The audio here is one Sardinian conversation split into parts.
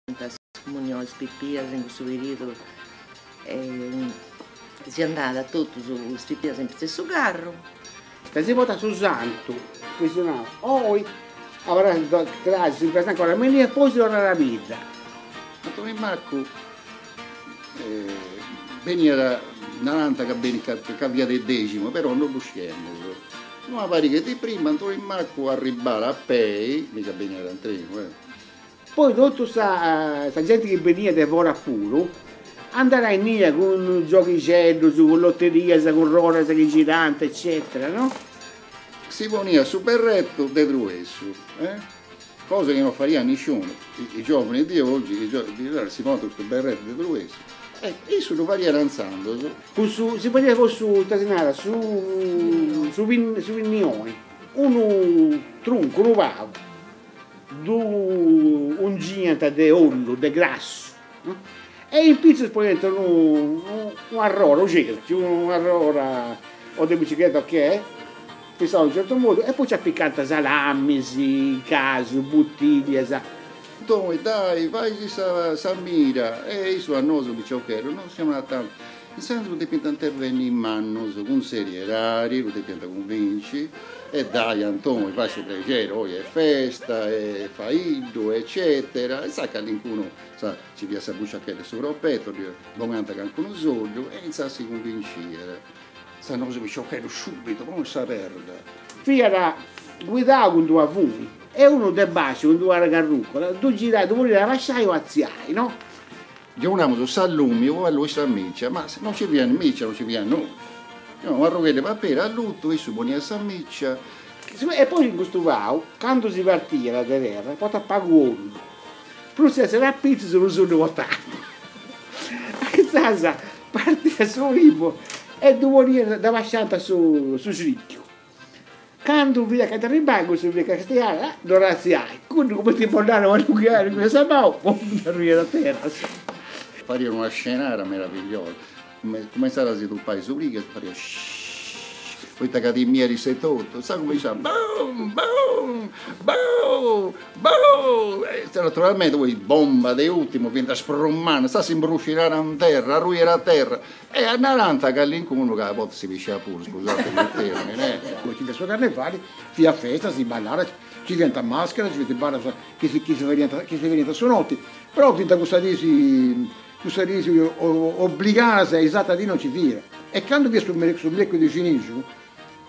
Is comunionis pipias in cussu periodu si andat totus is pipias in pitzu 'e su carru. Si portat su santu, chi si nau, oi abarrat cras si imprestat ancora meni e poi si torrat a bidda. Antoni Maccu beniat, narant ca beniat ca fiat de Deximu, però no ddu sciemus. Una pariga 'e diis prima Antoni Maccu arribàt a pei, miga beniat in trenu eh, Poi totu sa sa genti chi beniat de fora puru andat a innia cun gioghixeddus, cun loterias, cun rodas chi girant eccetera no? Si poniat su berrettu de truessu, eh? Cosa chi non fadiat nisciunu, i giovani di oggi, i giovani si ponint custu berrettu de truessu, e issu ddu fadiat intzandus. Cun su, si fadiat cun su, ita si narat, su su su pinnioni, unu truncu, unu pagu Ddu ungiant de ollu, de grassu, e in pitzus poniant unu un'arroda, unu cerchiu, un'arroda o de bicicreta o che, fissau in certu modu, e poi nci apicant salamis, casu, buttiglias. Antoni, dai, fai sa sa mira, e issu a nosu piciocheddu, non si 'onat tantu, Intzandus depiant intervenni is mannus cun seriedadi, ddu depiant cunvinci, e dai Antoni, fai su prexeri, oi est festa e faiddu eccetera, intzandus calincunu, sa, nci fiat sa buciachedda e su cropettu, ddi bogant calincunu soddu e intzandus si cunvinciat. Intzandus nosu piciocheddus subitu, poni sa perda. Fiat guidau cun d'una funi e unu de basciu cun d'una carrucola ddu girai, ddu podiat abasciai o atziai, no? Ddi 'onamus s'allumiu po allui sa miccia, ma si non ci fiat miccia non ci fiat nudda. Unu arrogheddu 'e paperi allutu, issu poniat sa miccia. E poi in custu pau, candu si partiat de terra, portat pagu ollu, prus si essat apitzus prus ddu portat. Insaras partiat su primu e ddu poniat, dd'abasciant su su cerchiu Candu fiat acanta arribbai cussu fiat castiai, ah, ddu arratziai, cuddu cumenti boddai una lughia cun sa manu, pum, nd'arruiat a terra. Fadiat una scenara meravigliosa, cumentzat a si tupai s'origa e fadiat sciii, poita ca timiat isse etotu, insaras cumenciat boom boom boom boom e naturalmenti poi bomba de ultimu fiant sprumandu, insaras s'imbruscinat in terra, arruiat a terra E narant calincunu ca a bortas si pisciat puru, scusatemi il termine. Ci fiat su carnevali, fiat festa, si ballat, ci fiant mascheras, ci fiant ballas chi si chi si fadiant chi si fadiant a su noti, però fiant cussas diis cussas diis obligadas e is ateras diis non ci fiat. E candu fiat su su mercuris de cinixu,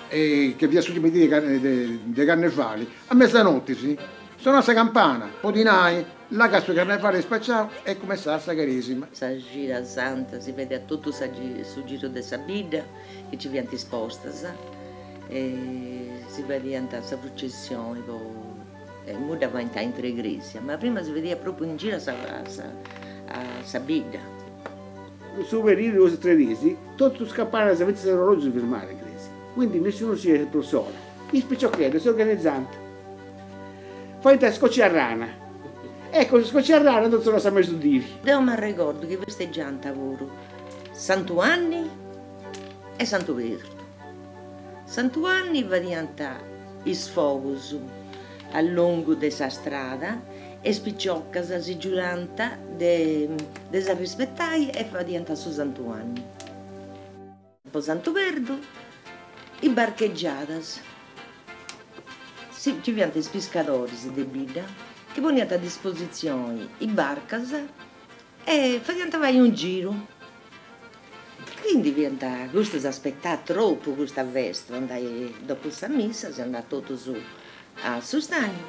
che fiat s'urtima dì de de carnevali, a mesanoti si sonat sa campana po ti nai Là ca su carnevali est spaciau e cumentzat sa caresima. Sa Xida Santa si fadiat totu sa su giru de sa bidda chi nci fiant is postas e si fadiant sa prucessioni po imui dda faint aintru 'e cresia ma prima si fadiat propriu in giru a sa a sa bidda. In su periodu de custas tres diis totus is campanas fintzas s'orologiu si firmàt in cresia, quindi nisciunu scidiat prus s'ora. Is piciocheddos si organizànt Faint a scocciarrana. Ecco, su scocciarrana ddu sonat a mesudiri. Deu m'arregordu chi festeggiant puru Santu 'Anni e Santu Perdu. Santu 'Anni fadiant is fogus a longu de sa strada e is piciocas si giurant de de s'arrispetai e fadiant su Santu 'Anni. Po Santu Perdu is barcheggiadas. Si nci fiant is piscadoris de bidda chi poniant a dispositzioni is barcas e fadiant fai unu giru. Quindi fiant custus aspetat tropu custa festa po andai dopu sa missa si andat totus a su stagnu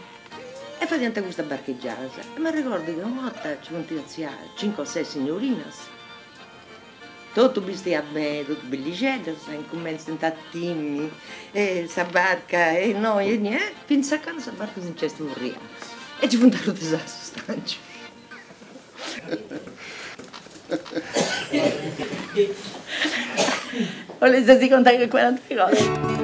e fadiant custas barcheggiadas e m'arregordu chi una 'orta nci funt artziadas cincu o ses signorinas Totu bistias beni, totu bellixeddas, incumentzant a timmi, e sa barca e innoi e innì, fintzas a candu sa barca si nc'est furriada e nci funt arrutas a su stangiu. Boleis a si contai calincuna atera cosa?